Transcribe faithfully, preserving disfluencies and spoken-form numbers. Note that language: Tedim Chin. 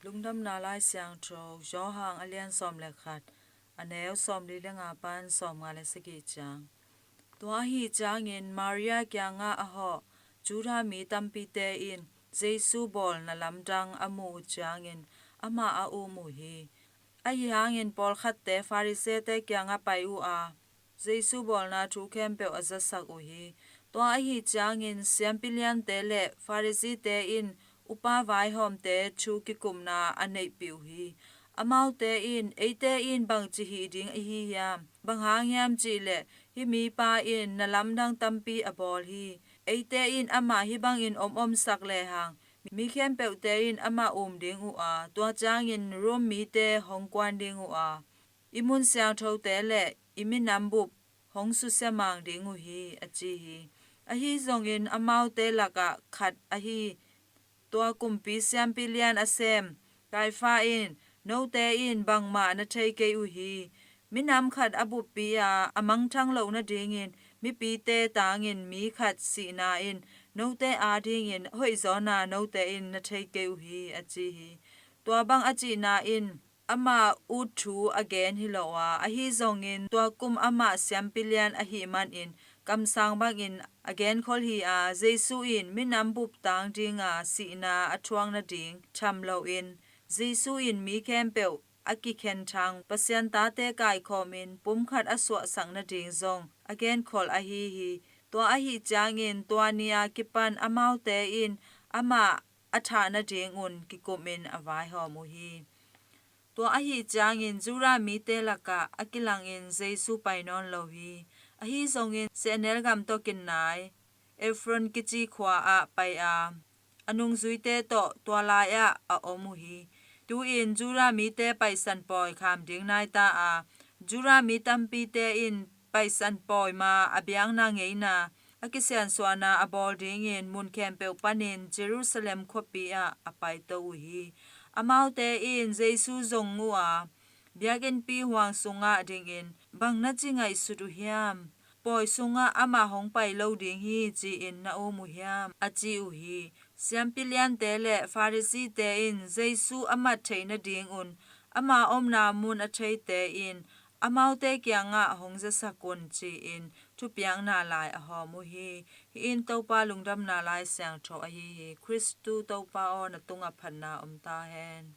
Lungdamna Lai Siangtho, Johan a lian sawm le khat, a neu sawmli le nga pan sawmnga le sagih ciang. Tua ahih ciangin Maria kiangah a hawh Judah mi tampite in Jesu bawl na lamdang a muh uh ciangin amah a um uh hi. Ahi hangin pawlkhatte Farisee-te kiangah pai uh a, Jesu bawlna thu khempeuh a zasak uh hi. Tua ahih ciangin siampi liante le Farisee-te in upa vaihawmte thu kikupna a neihpih uh hi. Amaute in, "Eite in bangci hih ding ihi hiam? Bang hang hiam cih leh hih mipa in na lamdang tampi a bawl hi. Eite in amah hih bangin om omsak lehang, mi khempeuhte in amah um ding uh a, tua ciangin Rom mite hong kuan ding uh a, i mun siangthote le i minam bup hong susia mang ding uh hi," a ci hi. Ahi zongin amaute lakah khat ahi tua kumpi siampi lian a sem Kaifa in, "Note in bangmah na thei kei uh hi. Minam khat a buppi a, a mangthang loh nadingin mipite tangin mi khat sihna in note adingin hoihzawna note in na thei kei uh hi," a ci hi. Tua bang a cihna in ama ut thu a gen hi lo a, ahi zongin tua kum amah siampi lian ahih manin kamsang bangin a genkhol hi a, Jesu in minam bup tang dinga sihna a thuak nading tham loin, Jesu in mi khempeuh a kikhenthang Pasian tate kaikhawmin pumkhat a suahsak nading zong a genkhol ahi hi. Tua ahih ciangin tua ni-a kipan amaute in amah a thah nadingun kikumin a vaihawm uh hi. Tua ahih ciangin Judah mite lakah a kilangin Jesu pai nawn lo hi. Ahi zongin sehnel gam tawh kinai Efron kici khua ah pai a, a nungzuite tawh tua lai-ah a om uh hi. Tu-in Judah mite Paisan pawi kham ding nai ta a, Judah mi tampite in Paisan pawi ma a biakna ngeina a kisiansuahna a bawl dingin mun khempeuh panin Jerusalem khuapi ah a paito uh hi. Amaute in Jesu zong uh a, biakinnpi huang sungah dingin, "Bang na ci ngaihsut uh hiam? Pawi sungah amah hong pai lo ding hi, ci-in na um uh hiam?" a ci uh hi. Siampi liante le Farisee-te in Jesu a mat theih nadingun ama omna mun a theite in amaute kiangah hong zasak un, ci-in thupiakna lai a hawm uh hi. Hih in Topa Lungdamna Lai Siangtho ahi hi. Khristu Topa aw, na tungah phatna om ta hen.